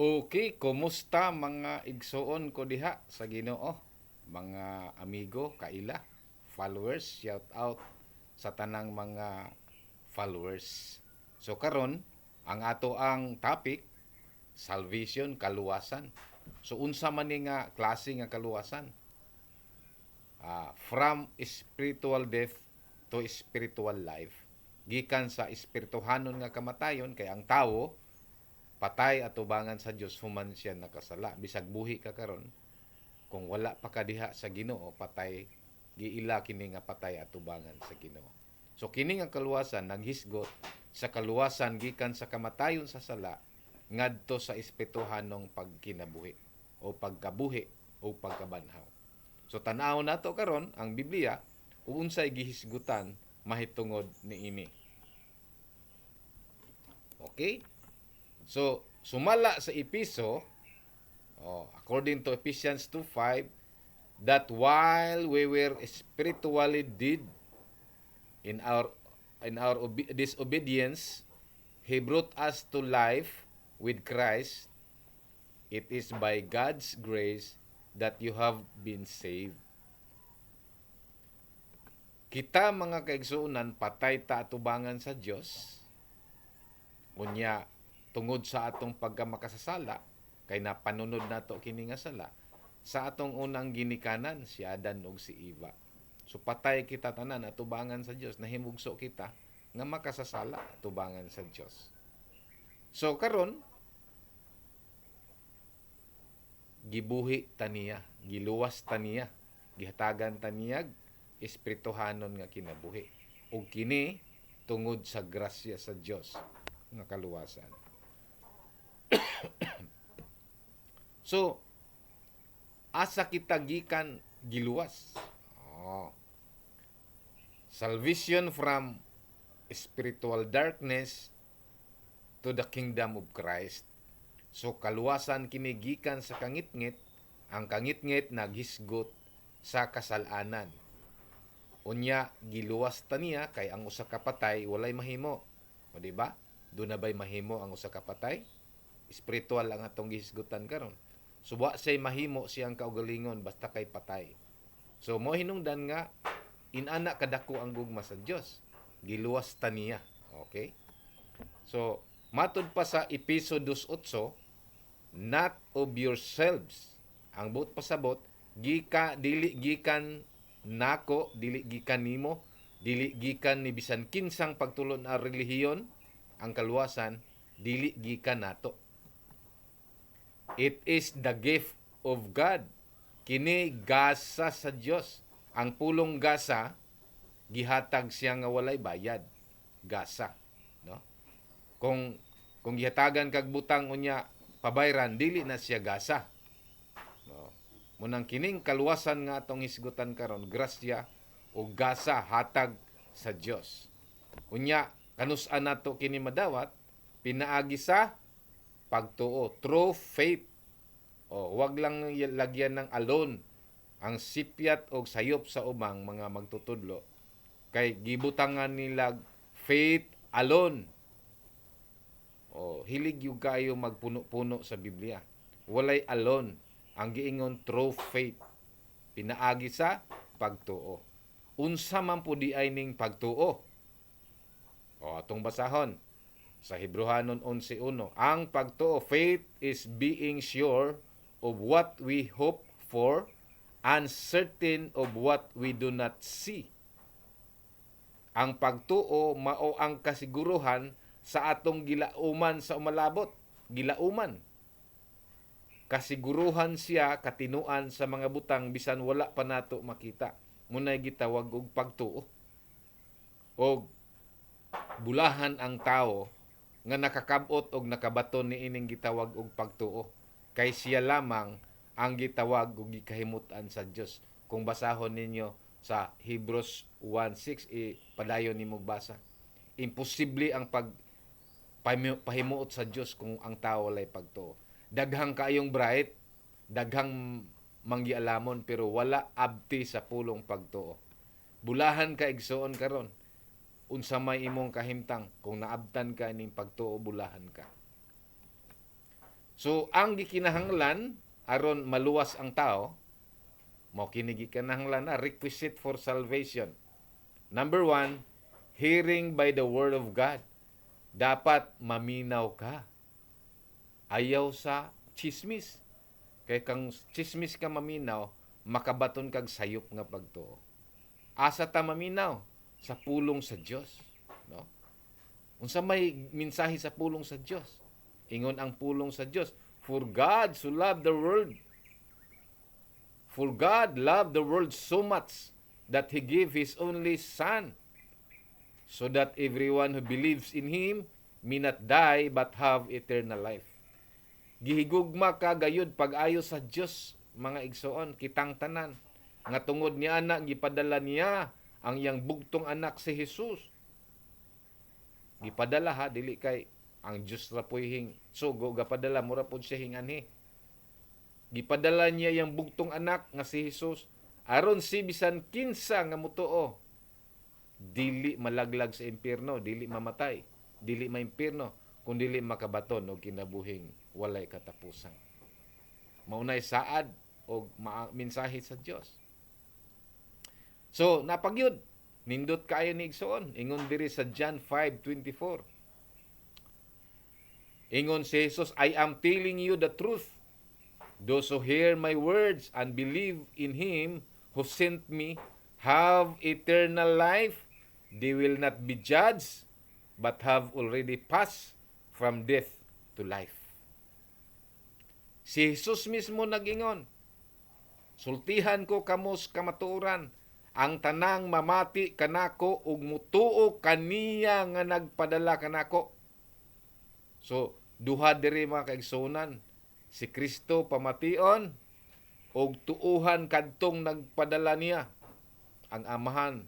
Okay, kumusta mga igsuon ko diha sa Ginoo? Mga amigo, kaila, followers, shout out sa tanang mga followers. So karon, ang ato ang topic, salvation, kaluwasan. So unsa man ni nga klase nga kaluwasan? From spiritual death to spiritual life. Gikan sa espirituhanon nga kamatayon, kay ang tawo patay atubangan sa Dios human siya nakasala. Bisag buhi ka karon, kung wala pa ka diha sa Ginoo, patay, giila kini nga patay atubangan sa Ginoo. So kini nga kaluwasan naghisgot sa kaluwasan gikan sa kamatayon sa sala ngadto sa espirituhanong pagkinabuhi o pagkabuhi o pagkabanhaw. So tan-awon nato karon ang Biblia ug unsay gihisgutan mahitungod niini. Okay? So, sumala sa Epeso, oh, according to Ephesians 2:5, that while we were spiritually dead in our disobedience, He brought us to life with Christ. It is by God's grace that you have been saved. Kita, mga kaigsuonan, patay ta atubangan sa Dios. Unya tungod sa atong pagkamakasasala, kay napanunod nato kini nga sala sa atong unang ginikanan, si Adan ug si Eva. So patay kita tanan atubangan sa Dios, nahimugso kita nga makasasala atubangan sa Dios. So karon gibuhi ta niya, giluwas ta niya, gihatagan ta niyag espirituhanon nga kinabuhi. Ug kini tungod sa grasya sa Dios nga kaluwasan. So, asa kita gikan giluwas? Oh. Salvation from spiritual darkness to the kingdom of Christ. So kaluwasan kini gikan sa kangitngit, ang kangitngit naghisgot sa kasalanan. Unya giluwas ta niya kay ang usa ka patay walay mahimo. O, di ba? Duna ba'y mahimo ang usa ka patay? Spiritual ang atong gihisgutan karon. So wa siya'y mahimo siyang kaugalingon basta kay patay. So mo hinungdan nga inana kadako ang gugma sa Dios. Giluwas ta niya. Okay? So matud pa sa Epeso 2:8, not of yourselves. Ang buot pasabot, gika dili gikan nako, dili gikan nimo, dili gikan ni bisan kinsang pagtulon a relihiyon ang kaluwasan, dili gikan nato. It is the gift of God. Kini gasa sa Dios. Ang pulong gasa, gihatag siya nga walay bayad. Gasa, no? Kung gihatagan kag butang unya pabayran, dili na siya gasa. No? Munang kining kaluwasan nga atong hisgutan karon, grasya o gasa, hatag sa Dios. Unya kanus-an nato kini madawat? Pinaagi sa pagtuo, true faith. O, wag lang lagyan ng alone ang sipyat og sayop sa ubang mga magtutudlo kay gibutangan nila faith alone. O, hilig yung kayo magpuno-puno sa Biblia. Walay alone. Ang giingon, true faith. Pinaagi sa pagtuo. Unsa man po di ay ning pagtuo? O, atong basahon sa Hebreohanon 11:1. Ang pagtuo, faith is being sure of what we hope for and certain of what we do not see. Ang pagtuo mao ang kasiguruhan sa atong gilauman sa umalabot. Gilauman. Kasiguruhan siya, katinuan sa mga butang bisan wala pa nato makita. Munay gitawag og pagtuo. Og bulahan ang tao nga nakakabot og nakabaton niining gitawag og pagtuo kay siya lamang ang gitawag og gikahimut-an sa Dios. Kung basahon ninyo sa Hebrews 1:6, padayon nimo basa. Imposible ang pag pahimuot sa Dios kung ang tao walay pagtuo. Daghang kaayong bright, daghang manggialamon, pero wala abti sa pulong pagtuo. Bulahan ka, igsuon, karon unsa may imong kahimtang. Kung naabtan ka ning pagtuo, bulahan ka. So ang gikinahanglan aron maluwas ang tao, mao kini gikinahanglan na requisite for salvation. Number one, hearing by the word of God. Dapat maminaw ka. Ayaw sa chismis. Kay kang chismis ka maminaw, makabaton kag sayop nga pagtuo. Asa ta maminaw? Sa pulong sa Dios, no? Unsa may mensahe sa pulong sa Dios? Ingon ang pulong sa Dios, "For God so loved the world. For God loved the world so much that He gave His only Son, so that everyone who believes in Him may not die but have eternal life." Gihigugma ka gayud pag-ayo sa Dios, mga igsoon, kitang tanan. Nga tungod niya ana, gipadala niya ang iyang bugtong anak, si Jesus. Gipadala ha, dili kay ang Dios ra po'y hing sugo gapadala, mura pod siya hinganhi. Gipadala niya iyang bugtong anak nga si Jesus aron si bisan kinsa nga mutuo dili malaglag sa impierno, dili mamatay, dili maimpierno, kun dili makabaton og kinabuhing walay katapusan. Maunay saad og mensahe sa Dios. So, napagyud nindot kaayo ni, igsoon. Ingon diri sa John 5:24. Ingon si Jesus, "I am telling you the truth. Those who hear my words and believe in Him who sent me have eternal life. They will not be judged, but have already passed from death to life." Si Jesus mismo nagingon, "Sultihan ko kamo sa kamatuoran, ang tanang mamati kanako ug mutuo kaniya nga nagpadala kanako." So, duha diri, mga kaigsuonan, si Kristo pamation ug tuuhan kadtong nagpadala niya, ang Amahan.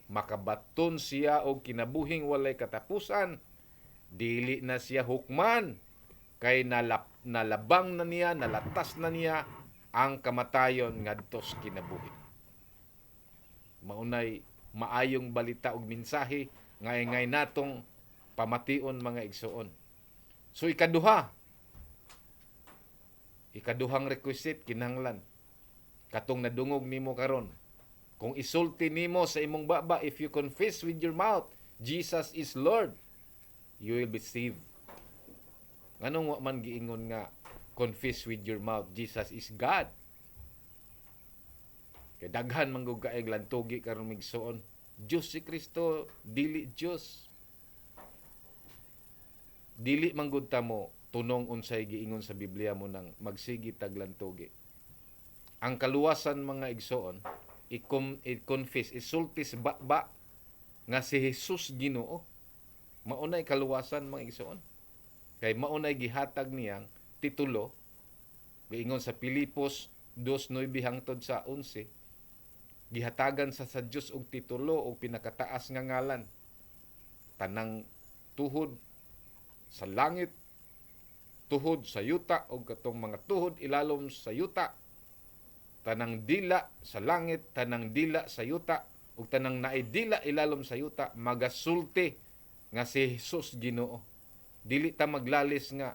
Makabaton siya og kinabuhing walay katapusan, dili na siya hukman kay nalabang na niya, nalatas na niya ang kamatayon ngadto sa kinabuhi. Maunay maayong balita ug mensahe nga ingay natong pamation, mga igsoon. So ikaduha, ikaduhang requisite, kinahanglan katong nadungog nimo karon, kung isulti nimo sa imong baba, if you confess with your mouth Jesus is Lord, you will be saved. Nganong wa man giingon nga confess with your mouth Jesus is God? Kay daghan man gud kaayg lantugi karon, migsuon. Dios si Kristo, dili Dios. Dili man gud ta mo tunong unsay giingon sa Biblia mo nang magsigi tag lantugi. Ang kaluwasan, mga igsoon, i-confess, isulti sa baba nga si Jesus Ginoo. Maunay kaluwasan, mga igsoon. Kay maunay gihatag niyang titulo, giingon sa Pilipos 2:9 hangtod sa 11, gihatagan sa Dios og titulo og pinakataas nga ngalan. Tanang tuhod sa langit, tuhod sa yuta og katong mga tuhod ilalom sa yuta, tanang dila sa langit, tanang dila sa yuta ug tanang naay dila ilalom sa yuta magasulti nga si Jesus Ginoo. Dili ta maglalis nga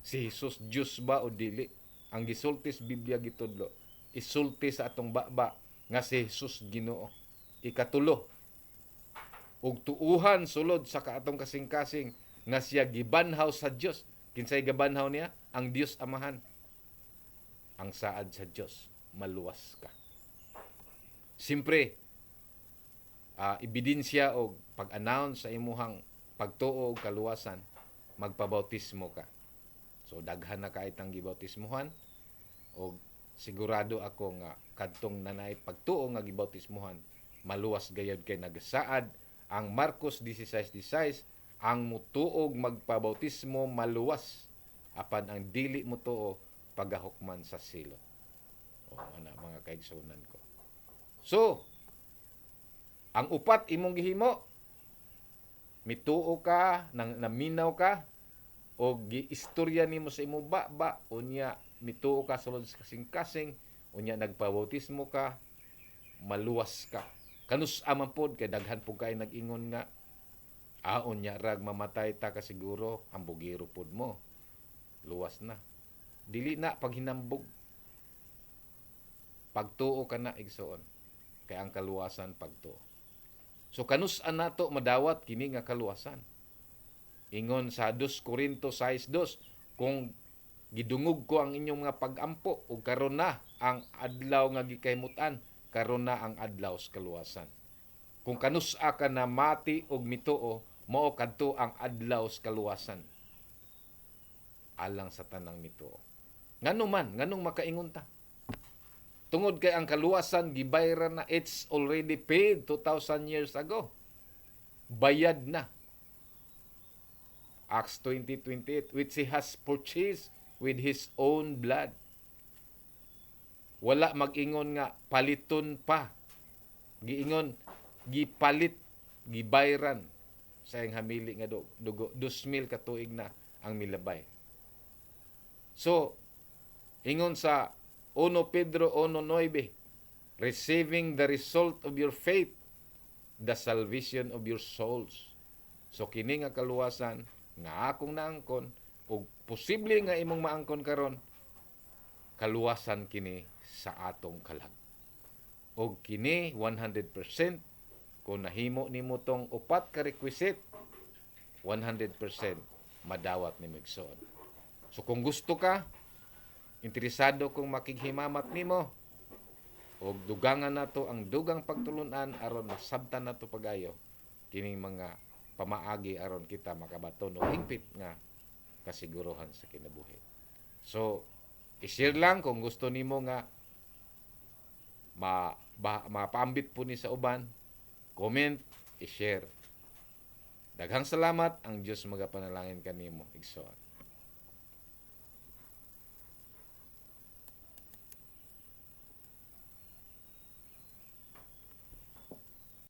si Jesus Dios ba o dili. Ang gisulti sa Biblia, gitudlo, isulti sa atong baba nga si Jesus Ginoo. Ikatulo, ug tuuhan sulod sa atong kasing-kasing nga siya gibanhaw sa Dios. Kinsay gabanhaw niya? Ang Dios Amahan. Ang saad sa Dios, maluwas ka. Siyempre, ebidensya og pag-announce sa imuhang pagtuo og kaluwasan, magpabautismo ka. So daghan na kay tang gibautismohan og sigurado ako nga kadtong nanay pagtuo nga gibautismohan, maluwas gayud kay nagasaad ang Marcos 16:16, ang mutuog magpabautismo maluwas, apan ang dili mutuo pagahukman sa silot. O ana, mga kaigsuonan ko. So ang upat imong gihimo, mituo ka nang naminaw ka o giistorya nimo sa imong baba, unya mituo ka sulod sa kasing-kasing, unya nagpabautismo ka, maluwas ka. Kanus man pod kay daghan pud kay nag-ingon nga unya rag mamatay ta ka siguro, hambugiro pod mo. Luwas na. Dili na paghinambog. Pagtuo ka na, igsoon. Kay ang kaluwasan pagtuo. So kanus-a nato madawat kini nga kaluwasan? Ingon sa 2 Corinto 6:2, kung gidungog ko ang inyong mga pagampo ug karon na ang adlaw nga gikahimutan, karon na ang adlaw sa kaluwasan. Kung kanus-a ka namati og mituo, mao kadto ang adlaw sa kaluwasan alang sa tanang mituo. Ngano man, nganong makaingon ta? Tungod kay ang kaluwasan gibayran na, it's already paid 2000 years ago. Bayad na. Acts 20:28, which he has purchased with his own blood. Wala mag-ingon nga paliton pa. Giingon gipalit, gibayran sa iyang hamili nga dugo. 2000 ka tuig na ang milabay. So, ingon sa 1 Pedro 1:9, receiving the result of your faith, the salvation of your souls. So kini nga kaluwasan nga akong naangkon ug posible nga imong maangkon karon, kaluwasan kini sa atong kalag. Og kini 100% kung nahimo nimo tong upat ka requisite, 100% madawat nimo, igsoon. So kung gusto ka, interesado kong makighimamat nimo og dugangan nato ang dugang pagtulunan aron masabtan nato pagayo kining mga pamaagi aron kita makabaton og hingpit nga kasiguruhan sa kinabuhi. So, i-share lang kung gusto nimo nga mapaambit po ni sa uban, comment, i-share. Daghang salamat, ang Dios magapanalangin kanimo, igsoon.